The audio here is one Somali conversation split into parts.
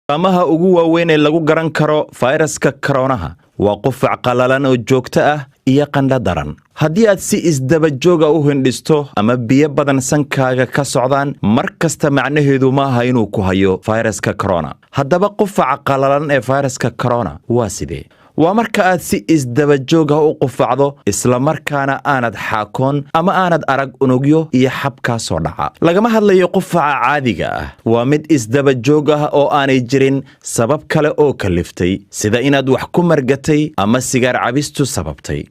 Astaamaha ugu waaweyn ee lagu garan karo fayraska koroonaha waa qufac qallalan oo joogto ah iyo qandho daran. Haddii aad si isdaba jooga u hindhisto ama biyo badan sankaaga ka socdaan mar kasta, macnaheedu ma aha inuu ku hayo fayraska korona. Haddaba, qufaca qallalan ee fayraska korona waa sidee? Waa marka aad si isdaba jooga u qufacdo, islamarkaana aanad xaakoon ama aanad arag unugyo iyo xab kaa soo dhaca. Lagama hadlayo qufaca caadiga ah, waa mid isdaba joog ah oo aanay jirin sabab kale oo kaliftay, sida inaad wax ku margatay ama sigaar cabistu sababtay.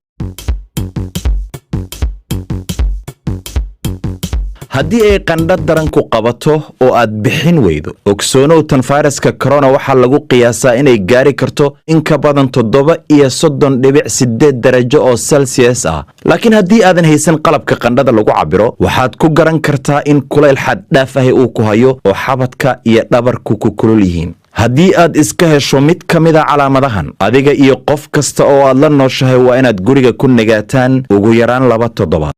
Haddii ay qandho daran ku qabato oo aad bixin weydo, ogsoonow tan fayraska korona waxaa lagu qiyaasaa inay gaari karto in ka badan 37.8 darajo oo Celsius ah. Laakiin haddii aadan haysan qalabka qandhada lagu cabiro, waxaad ku garan kartaa in kulayl xaddhaaf ahi uu ku hayo oo xabadka iyo dhabarku ku kulul yihiin. Haddii aad iska hesho mid ka mida calaamadahan, adiga iyo qof kasta oo aad la nooshahay waa inaad guriga ku nagaataan ugu yaraan 2 toddobaad.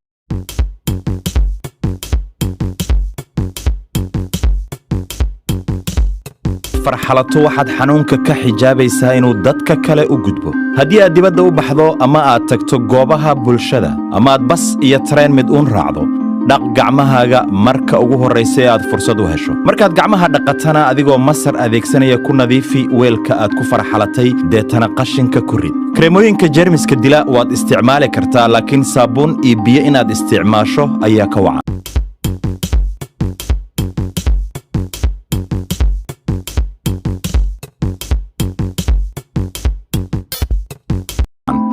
Farxalato, waxaad xanuunka ka xijaabaysaa inuu dadka kale u gudbo. Haddii aad dibadda u baxdo ama aad tagto goobaha bulshada ama aad bas iyo tareen mid uun raacdo, dhaq gacmahaaga marka ugu horraysa ee aad fursad u hesho. Markaad gacmaha dhaqatana, adigoo masar adeegsanaya ku nadiifi weelka aad ku farxalatay, deetana qashinka ku rid. Kareemooyinka jeermiska dila waad isticmaali kartaa, laakiin saabuun iyo biyo inaad isticmaasho ayaa ka wacan.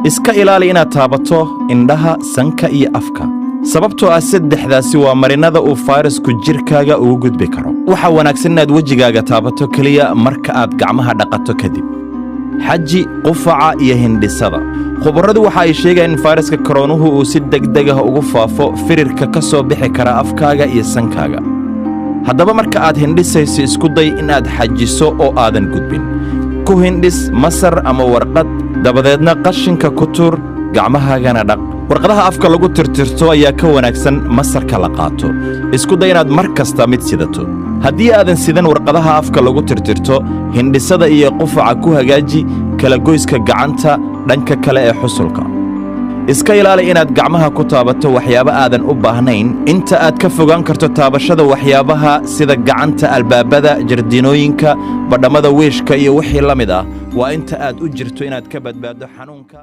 Iska ilaali inaad taabato indhaha, sanka iyo afka, sababtoo ah saddexdaasi waa marinada uu fayrasku jirkaaga ugu gudbi karo. Waxaa wanaagsan inaad wejigaaga taabato keliya marka aad gacmaha dhaqato kadib. Xaji qufaca iyo hindhisada. Khubaradu waxa ay sheegayaan in fayraska koroonuhu uu si degdeg ah ugu faafo firirka ka soo bixi kara afkaaga iyo sankaaga. Haddaba, marka aad hindhisayso, isku day in aad xajiso oo aadan gudbin. Ku hindhis masar ama warqad, dabadeedna qashinka ku tuur, gacmahaagana dhaq. Warqadaha afka lagu tirtirto ayaa ka wanaagsan masarka la qaato. Isku day inaad mar kasta mid sidato. Haddii aadan sidan warqadaha afka lagu tirtirto, hindhisada iyo qufaca ku hagaaji kala goyska gacanta dhanka kale ee xusulka. Iska ilaali inaad gacmaha ku taabato waxyaabo aadan u baahnayn. Inta aad ka fogaan karto taabashada waxyaabaha sida gacanta, albaabada, jardiinooyinka, badhammada wiishka iyo wixii la mid ah, waa inta aad u jirto inaad ka badbaaddo xanuunka.